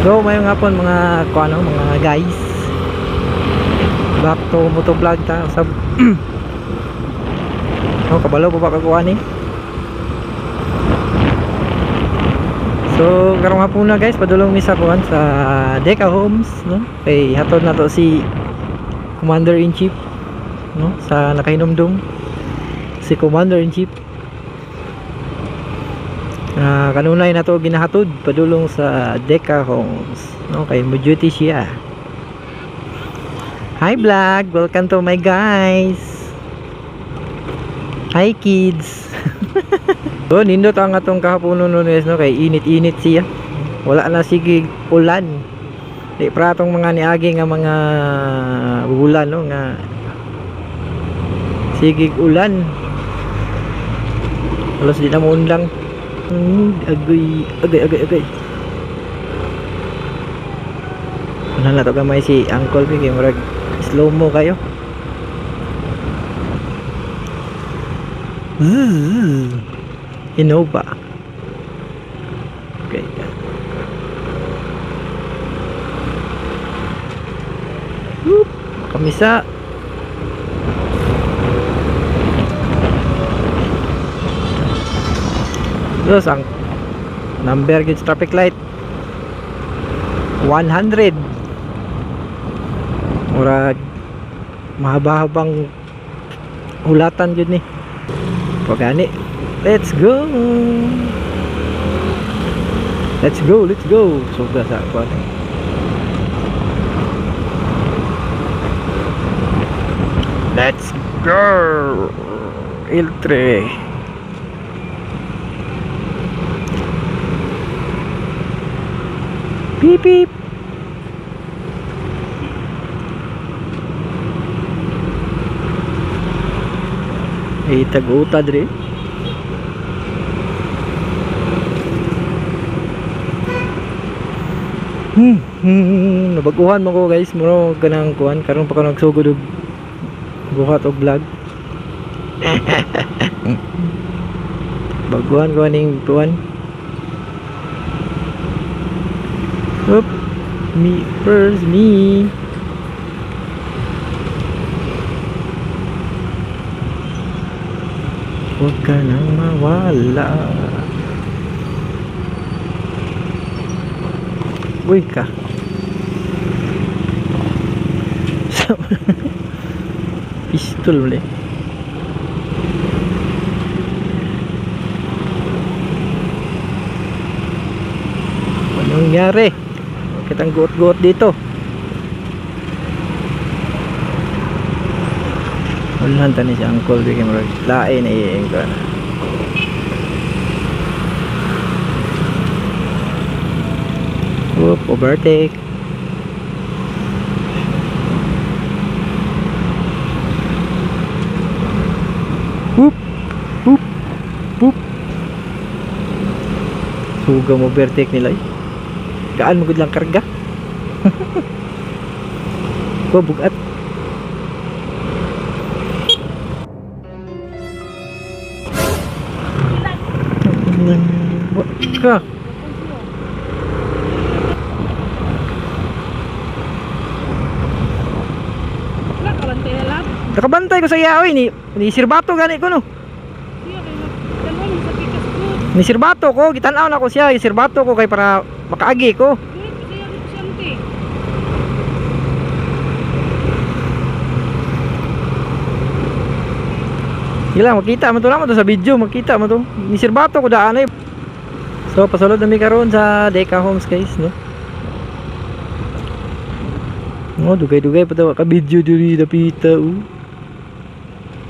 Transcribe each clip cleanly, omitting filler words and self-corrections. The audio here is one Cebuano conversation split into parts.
So, mayong hapon mga kuano, mga guys. Back to motovlog ta sa. Oh, kabalo pa ba ka ni? So, karong hapon na, guys, padulong mi sa kuan sa Deca Homes, no? Kay hatod na to si Commander in Chief, no? Sa nakahinumdum si Commander in Chief. Ah, kanunay na to ginahatod padulong sa Deca Homes, no? Kay mo duty siya. Hi vlog, welcome to my guys. Hi kids. So, nindot ang atong kahaponon no guys, no, kay init-init siya. Wala na sige ulan. Di pra atong mga niagi nga mga bulan, no, nga sige ulan. Halos di na mo undang. Agoy, agay, agay, agay. Wala na to gamay si Uncle kay murag slow mo kayo. Zzz. Innova. Okay. Whoop. Kamisa. Dos ang number gid sa traffic light 100. Murag mahaba-habang hulatan jud ni. Pagani. Let's go. Let's go, let's go. Suga sa ako. Let's go. Iltre. Beep beep. Eh, tag-uta dre. Nabaguhan mo ko, guys, muro ganang kuan karon pa ko nagsugod og buhat og vlog. Baguhan ko aning kuan. Up, me first me. Huwag ka nang mawala. Uy ka. Pistol ulit. Anong nangyari? Bakit ang guot-guot dito? Wala ni si Uncle Bigay mo. Lain na iing ko na. Whoop, overtake. Whoop, whoop, whoop. Suga mo overtake nila eh. Gaan mo gud lang karga. Ko bugat. Ka. Wala ka bantay na lang. Nakabantay ko sa iya oy ni Sirbato gani ko no. Siya kay magtanong sa pikas good. Ni Sirbato ko gitan-aw na ko siya, Sirbato ko kay para makaagi ko. Good kasi ako siya ante. Gila, makita mo to naman to sa video, makita mo to. Ni Sirbato ko daan ay. So pasulod na mi karon sa Deca Homes, guys, no. No, dugay-dugay pa daw ka video diri dapita oh.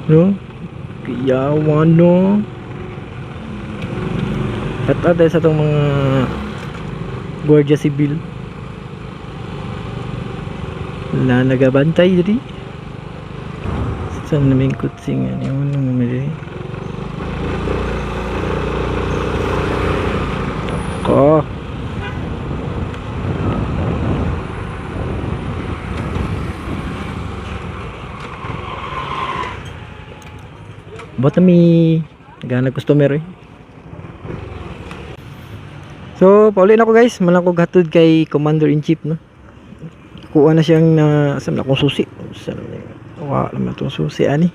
No? Kiyawa no. At tayo sa itong mga Guardia Civil na nagabantay diri. Saan namin kutsing ano yun nung diri? Ko. Bota mi naghanap customer eh. So, pauli na ko, guys. Malang ko gatod kay Commander in Chief, no. Kuha na siyang na saan na akong susi. Saan na wa naman itong susi ani.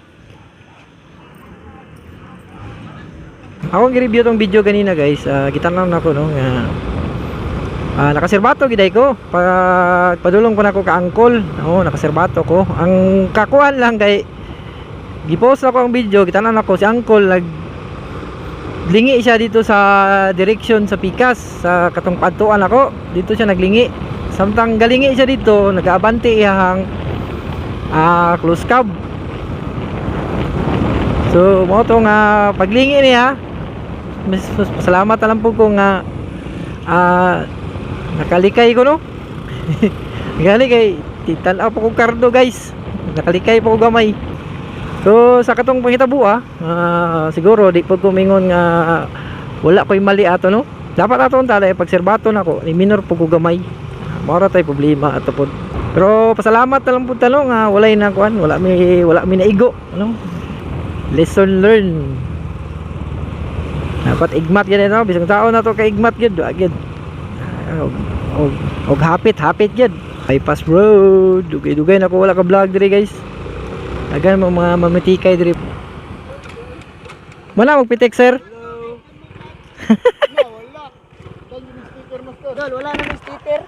Ako gi-review tong video ganina, guys. Gitan-aw nako, no, nga nakaserbato giday ko. Pag padulong ko nako ka angkol. Oo, nakaserbato ko. Ang kakuan lang kay gipost ako ang video, gitan-aw nako si angkol nag lingi siya dito sa direction sa Pikas sa katong padtuan ako dito siya naglingi. Samtang galingi siya dito, nagaabante iyang close cab. So mao to nga paglingi niya, mas pasalamat na lang po ko nga nakalikay ko, no. Gali kay titan-aw pa ko kardo, guys, nakalikay pa ko gamay. So sa katong pangitabo, siguro di po ko mingon nga wala ko'y mali ato, no. Dapat ato ang tala pagserbato nako ni minor po ko gamay. Mao ra tay problema ato pod. Pero pasalamat na lang pud ta, no, nga walay na kuan, wala mi naigo, no. Lesson learned. Dapat igmat gyud, no, bisag tao na to kay igmat gyud, wa gyud. Og hapit hapit gyud. Bypass road, dugay-dugay na ko wala ka vlog diri, guys. Dagan mo mga mamitikay diri. Wala magpitik, sir. Wala. Sticker, master. Dol, wala na may sticker.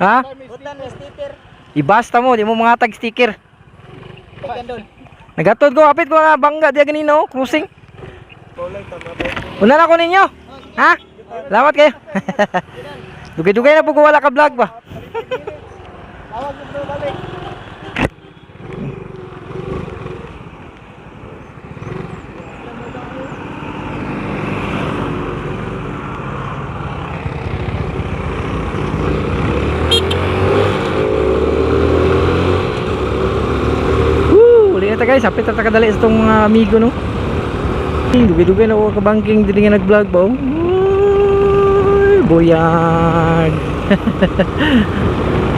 Ha? Wala na sticker. Ibasta mo, di mo mga tag sticker. Pagkan, Dol. Nagatod ko, kapit ko nga bangga diya ganina oh, cruising. Una na ko ninyo. Ha? Salamat kayo. Dugay-dugay na po ko wala ka vlog ba. Tawag mo, bro, balik. Woo, uli na ta, guys, hapit na ta kadali sa itong mga amigo, no. Dugay-dugay na ko kabangking dili nga nag-vlog ba. Oh. Uy, buyag.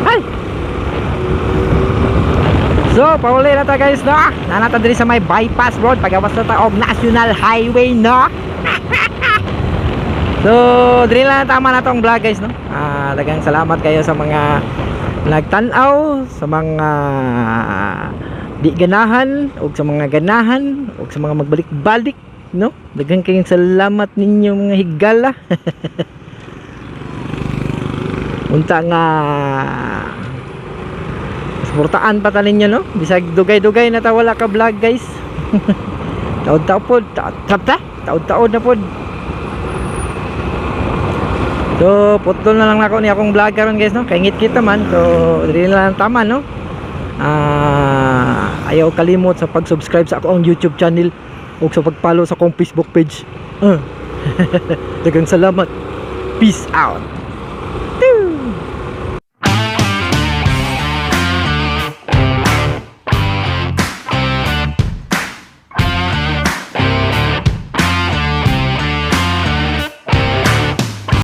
Ay. So, pauli na ta, guys, no. Nanata diri sa may bypass road pagawas na ta og National Highway, no. So, diri lang tama na tong vlog, guys, no. Daghang salamat kayo sa mga nagtan-aw, sa mga di ganahan ug sa mga ganahan ug sa mga magbalik-balik, no. Daghang kayong salamat ninyo, mga higala. Unta nga suportaan pa ta ninyo, no, bisag dugay-dugay na ta wala ka vlog, guys. Taod-taod pod, taod-taod na pod. So putol na lang nako ni akong vlog karon, guys, no, kay ngit kita man. So diri na lang tama, no. Ayaw kalimot sa pag-subscribe sa akong YouTube channel ug sa pag-follow sa akong Facebook page. Daghang salamat. Peace out. Too.